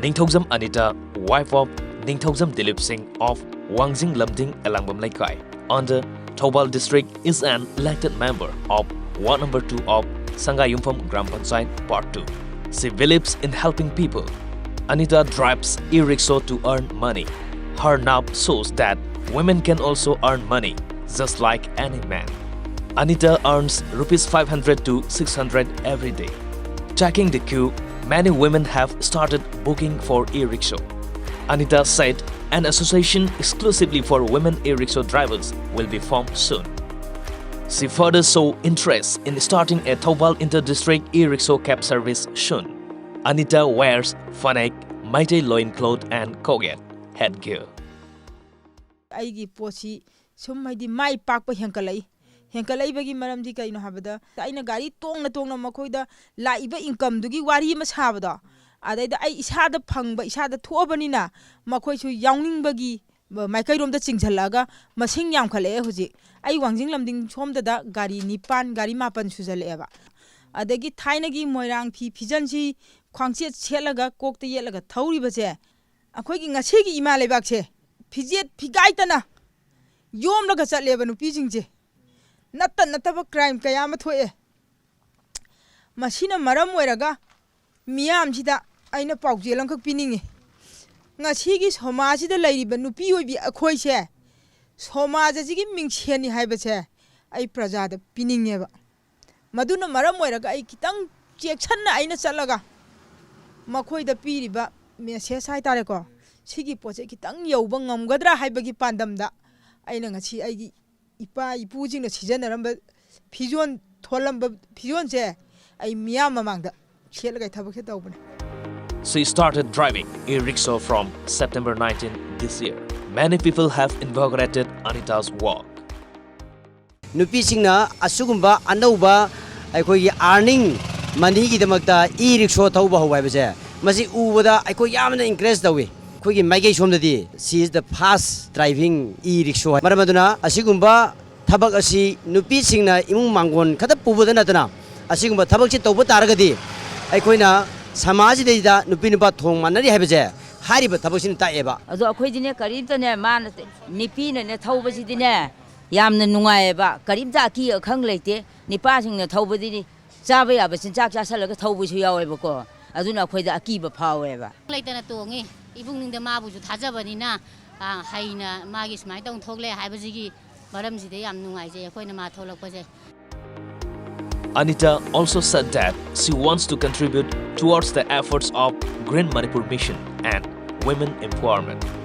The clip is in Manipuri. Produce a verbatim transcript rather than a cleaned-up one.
Ningthoujam Anita, wife of Ningthoujam Dilip Singh of Wangjing Lamding, Elangbam Leikai, under Thoubal district, is an elected member of ward number two of Sangayumpham Gram Panchayat Part two. She believes in helping people. Anita drives e-rickshaw to earn money. Her nap shows that women can also earn money, just like any man. Anita earns rupees five hundred to six hundred every day. Checking the queue, many women have started booking for e-rickshaw. Anita said an association exclusively for women e-rickshaw drivers will be formed soon. She further showed interest in starting a Thoubal inter-district e-rickshaw cab service soon. Anita wears fanek, Meitei loincloth and koget headgear. ꯑꯩꯒꯤ ꯄꯣꯠꯁꯤ ꯁꯨꯝ ꯍꯥꯏꯗꯤ ꯃꯥꯏ ꯄꯥꯛꯄ ꯍꯦꯟꯀꯠꯂꯛꯏ꯫ ꯍꯦꯟꯀꯠꯂꯛꯏꯕꯒꯤ ꯃꯔꯝꯗꯤ ꯀꯩꯅꯣ ꯍꯥꯏꯕꯗ, ꯑꯩꯅ ꯒꯥꯔꯤ ꯇꯣꯡꯅ ꯇꯣꯡꯅ ꯃꯈꯣꯏꯗ ꯂꯥꯛꯏꯕ incomeꯗꯨꯒꯤ ꯋꯥꯔꯤ ꯑꯃ ꯁꯥꯕꯗꯣ, ꯑꯗꯩꯗ ꯑꯩ ꯏꯁꯥꯗ ꯐꯪꯕ, ꯏꯁꯥꯗ ꯊꯣꯛꯑꯕꯅꯤꯅ ꯃꯈꯣꯏꯁꯨ ꯌꯥꯎꯅꯤꯡꯕꯒꯤ ꯃꯥꯏꯀꯩꯔꯣꯝꯗ ꯆꯤꯡꯁꯤꯜꯂꯛꯑꯒ ꯃꯁꯤꯡ ꯌꯥꯝꯈꯠꯂꯛꯑꯦ꯫ ꯍꯧꯖꯤꯛ ꯑꯩ ꯋꯥꯡꯖꯤꯡ ꯂꯝꯗꯤꯡ ꯁꯣꯝꯗꯗ ꯒꯥꯔꯤ ꯅꯤꯄꯥꯟ, ꯒꯥꯔꯤ ꯃꯥꯄꯟ ꯁꯨꯖꯜꯂꯛꯑꯦꯕ꯫ ꯑꯗꯒꯤ ꯊꯥꯏꯅꯒꯤ ꯃꯣꯏꯔꯥꯡ ꯐꯤ ꯐꯤꯖꯟꯁꯤ ꯈ꯭ꯋꯥꯡꯆꯦꯠ ꯁꯦꯠꯂꯒ ꯀꯣꯛꯇ ꯌꯦꯠꯂꯒ ꯊꯧꯔꯤꯕꯁꯦ, ꯑꯩꯈꯣꯏꯒꯤ ꯉꯁꯤꯒꯤ ꯏꯃꯥ ꯂꯩꯕꯥꯛꯁꯦ ꯐꯤꯖꯦꯠ ꯐꯤꯒꯥꯏꯇꯅ ꯌꯣꯝꯂꯒ ꯆꯠꯂꯦꯕ ꯅꯨꯄꯤꯁꯤꯡꯁꯦ꯫ ꯅꯠꯇ ꯅꯠꯇꯕ crime ꯀꯌꯥ ꯑꯃ ꯊꯣꯛꯑꯦ꯫ ꯃꯁꯤꯅ ꯃꯔꯝ ꯑꯣꯏꯔꯒ ꯃꯤꯌꯥꯝꯁꯤꯗ ꯑꯩꯅ ꯄꯥꯎꯖꯦꯜ ꯑꯃꯈꯛ ꯄꯤꯅꯤꯡꯉꯤ꯫ ꯉꯁꯤꯒꯤ ꯁꯃꯥꯖꯁꯤꯗ ꯂꯩꯔꯤꯕ ꯅꯨꯄꯤ ꯑꯣꯏꯕꯤ ꯑꯩꯈꯣꯏꯁꯦ ꯁꯃꯥꯖ ꯑꯁꯤꯒꯤ ꯃꯤꯡꯁꯦꯟꯅꯤ ꯍꯥꯏꯕꯁꯦ ꯑꯩ ꯄ꯭ꯔꯖꯥꯗ ꯄꯤꯅꯤꯡꯉꯦꯕ꯫ ꯃꯗꯨꯅ ꯃꯔꯝ ꯑꯣꯏꯔꯒ ꯑꯩ ꯈꯤꯇꯪ ꯆꯦꯛꯁꯟꯅ ꯑꯩꯅ ꯆꯠꯂꯒ ꯃꯈꯣꯏꯗ ꯄꯤꯔꯤꯕ message ꯍꯥꯏꯇꯥꯔꯦꯀꯣ, ꯁꯤꯒꯤ ꯄꯣꯠꯁꯦ ꯈꯤꯇꯪ ꯌꯧꯕ ꯉꯝꯒꯗ꯭ꯔꯥ ꯍꯥꯏꯕꯒꯤ ꯄꯥꯟꯗꯝꯗ ꯑꯩꯅ ꯉꯁꯤ ꯑꯩꯒꯤ ꯏꯄꯥ ꯏꯄꯨꯁꯤꯡꯅ ꯁꯤꯖꯤꯟꯅꯔꯝꯕ ꯐꯤꯖꯣꯜ, ꯊꯣꯜꯂꯝꯕ ꯐꯤꯖꯣꯜꯁꯦ ꯑꯩ ꯃꯤꯌꯥꯝ ꯃꯃꯥꯡꯗ ꯁꯦꯠꯂꯒ ꯑꯩ ꯊꯕꯛꯁꯦ ꯇꯧꯕꯅꯦ꯫ She started driving e-rickshaw from September nineteen this year. Many people have inaugurated Anita's work. ꯅꯨꯄꯤꯁꯤꯡꯅ ꯑꯁꯤꯒꯨꯝꯕ ꯑꯅꯧꯕ ꯑꯩꯈꯣꯏꯒꯤ earning moneyꯒꯤꯗꯃꯛꯇ e-rickshaw ꯊꯧꯕ ꯍꯧꯕ ꯍꯥꯏꯕꯁꯦ, ꯃꯁꯤ ꯎꯕꯗ ꯑꯩꯈꯣꯏ ꯌꯥꯝꯅ encourage ꯇꯧꯏ꯫ ꯑꯩꯈꯣꯏꯒꯤ ꯃꯥꯏꯀꯩ ꯁꯣꯝꯗꯗꯤ she is the first driving e-rickshaw꯫ ꯃꯔꯝ ꯑꯗꯨꯅ ꯑꯁꯤꯒꯨꯝꯕ ꯊꯕꯛ ꯑꯁꯤ ꯅꯨꯄꯤꯁꯤꯡꯅ ꯏꯃꯨꯡ ꯃꯥꯡꯒꯣꯟ ꯈꯛꯇ ꯄꯨꯕꯗ ꯅꯠꯇꯅ ꯑꯁꯤꯒꯨꯝꯕ ꯊꯕꯛꯁꯤ ꯇꯧꯕ ꯇꯥꯔꯒꯗꯤ ꯑꯩꯈꯣꯏꯅ ꯁꯃꯥꯖꯁꯤꯗꯩꯗ ꯅꯨꯄꯤ ꯅꯨꯄꯥ ꯊꯣꯡ ꯃꯥꯟꯅꯔꯤ ꯍꯥꯏꯕꯁꯦ ꯍꯥꯏꯔꯤꯕ ꯊꯕꯛꯁꯤꯅ ꯇꯥꯛꯑꯦꯕ꯫ ꯑꯗꯣ ꯑꯩꯈꯣꯏꯗꯤꯅꯦ ꯀꯔꯤꯝꯇꯅꯦ ꯃꯥꯅ ꯅꯨꯄꯤꯅꯅꯦ ꯊꯧꯕꯁꯤꯗꯤꯅꯦ ꯌꯥꯝꯅ ꯅꯨꯡꯉꯥꯏꯌꯦꯕ꯫ ꯀꯔꯤꯝꯇ ꯑꯀꯤ ꯑꯈꯪ ꯂꯩꯇꯦ꯫ ꯅꯨꯄꯥꯁꯤꯡꯅ ꯊꯧꯕꯗꯤꯅꯤ ꯆꯥꯕ ꯌꯥꯕ ꯆꯤꯟꯖꯥꯛ ꯆꯥꯁꯜꯂꯒ ꯊꯧꯕꯁꯨ ꯌꯥꯎꯋꯦꯕꯀꯣ꯫ ꯑꯗꯨꯅ ꯑꯩꯈꯣꯏꯗ ꯑꯀꯤꯕ ꯐꯥꯎꯋꯦꯕ꯫ ꯂꯩꯇꯅ ꯇꯣꯡꯉꯤ꯫ ꯏꯕꯨꯡꯅꯤꯡꯗ ꯃꯥꯕꯨꯁꯨ ꯊꯥꯖꯕꯅꯤꯅ ꯍꯩꯅ ꯃꯥꯒꯤ ꯁꯨꯃꯥꯏꯅ ꯇꯧꯅ ꯊꯣꯛꯂꯦ ꯍꯥꯏꯕꯁꯤꯒꯤ ꯃꯔꯝꯁꯤꯗ ꯌꯥꯝ ꯅꯨꯡꯉꯥꯏꯖꯩ ꯑꯩꯈꯣꯏꯅ ꯃꯥ ꯊꯣꯛꯂꯛꯄꯁꯦ꯫ Anita also said that she wants to contribute towards the efforts of Green Manipur Mission and women empowerment.